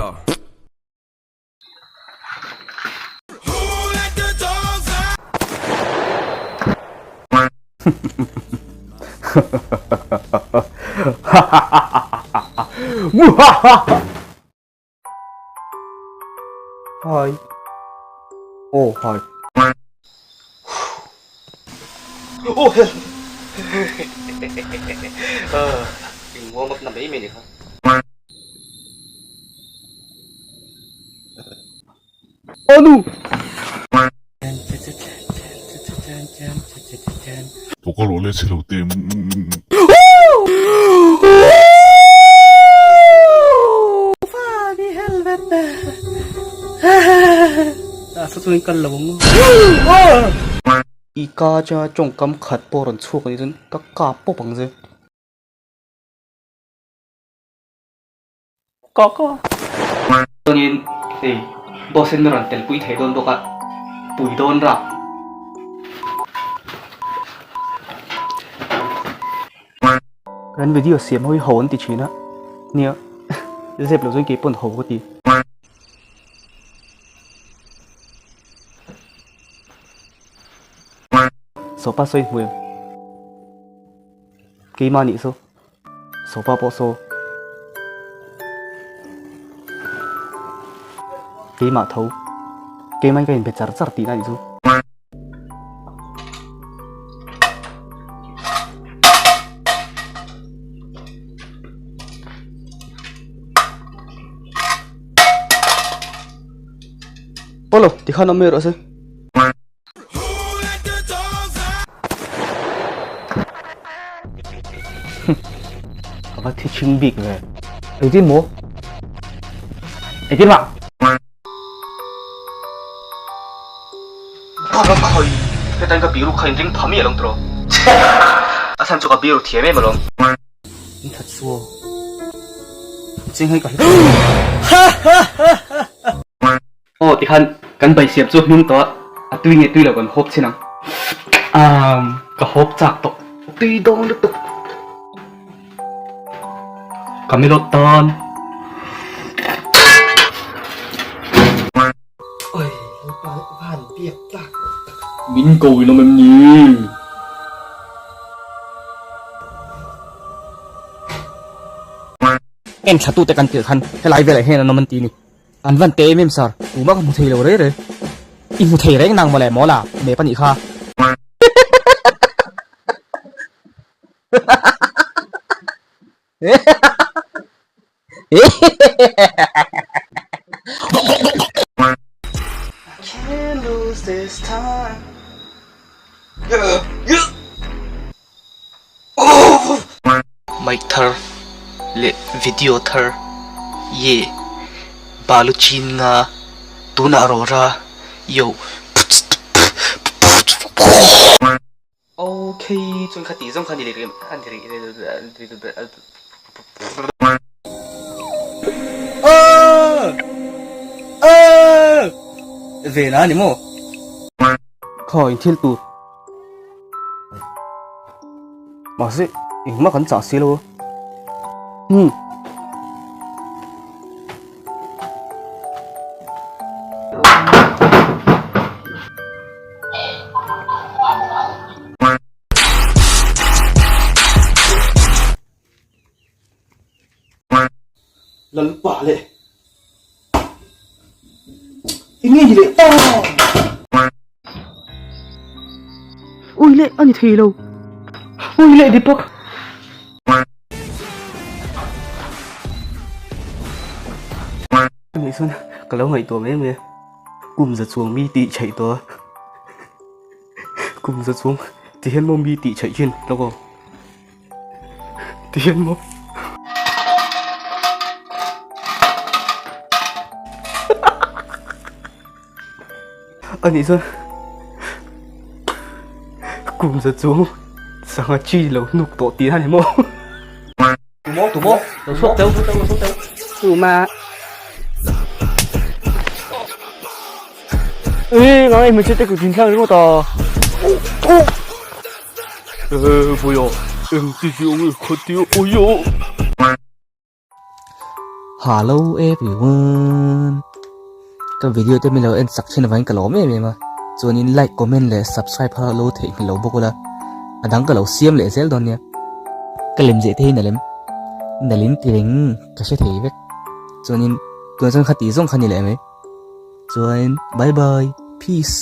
Hi. Oh, hi. Oh, hell. In warm up na mai mai ni kha. Anu! Ka rawh leh chhe lo te. I ka atanga tawngkam khat pawh rawn chhuak anih chuan ka kap pawp ang che. Ka ka. Chuanin hei boss in rawn tel pui thei dawn bawk a, pui dawn rap. Kan video siam ho hi ho an ti thin a, nia zep lo chuan keipawn ho ka ti. Sofa sawi hmu em? Keimah nih chu sofa pawh saw keimah tho keimahin ka inbe char char tihna nih chu. Pawh lo tikhan awm mai rawh se. A va thi chhing bik ve. Engtin maw? Engtin mah? Ka va khawi hetain ka biru kha inring pha miah lo tawh. A chhan chu ka biru thiam em alawm. In that chu aw. Cheng hei ka Aw tikhan kan bai siam chu hming tawh a, a tui nge tui lo kan hawp chin ang. Amm ka hawp chak tawh, tui dawn lutuk. Ka milawt tan. Oi lalpa leh van biak tlak loh tak. Min ko in awm em ni? En thla tute kan tirh khan helai velah hian an awm an ti ni. An van te em em sir, tumah ka hmu thei lo rei rei. I hmu thei reng nang mawle mawla, map a nih kha. Mic thar leh video thar ye balu chin nga tunah rawra yo Ok chuan kha tih zawng kha ni leh a ni rih Ve na ni maw? Khaw in thil tur. Mahse engmah kan chah si lo a. Hmm. Lalpa leh enge ni leh ta Ui leh a ni thei lo Ui leh Deepak Ani chuan ka lo ngaihtuah mai mai a kum za chuang mi tih chheih tawh a kum za chuang ti hian maw mi tih chheih thin lawk aw. Ti hian maw? Anih chuan kum za chuang sangha chi lo hnuk tawh tih a ni maw? Tumaw tumaw lo chhuak teuh lo chhuak teuh Tuma Ê ngai hmeichhe te kut inthlak ringawt a. Ê boya eng ti hi ang e khatia oia. Hallo everyone! Ka video te min lo en sak thin avangin ka lawm em em a, chuanin like, comment leh subscribe kha lo theihnghilh lo bawk ula, a dang ka lo siam leh zel dawn nia. Ka lem zeh te hi na lem, na lin ti reng ka hre thei vek, chuanin tunah chuan kha tih zawng kha ni leh mai. Chuan bye bye, peace.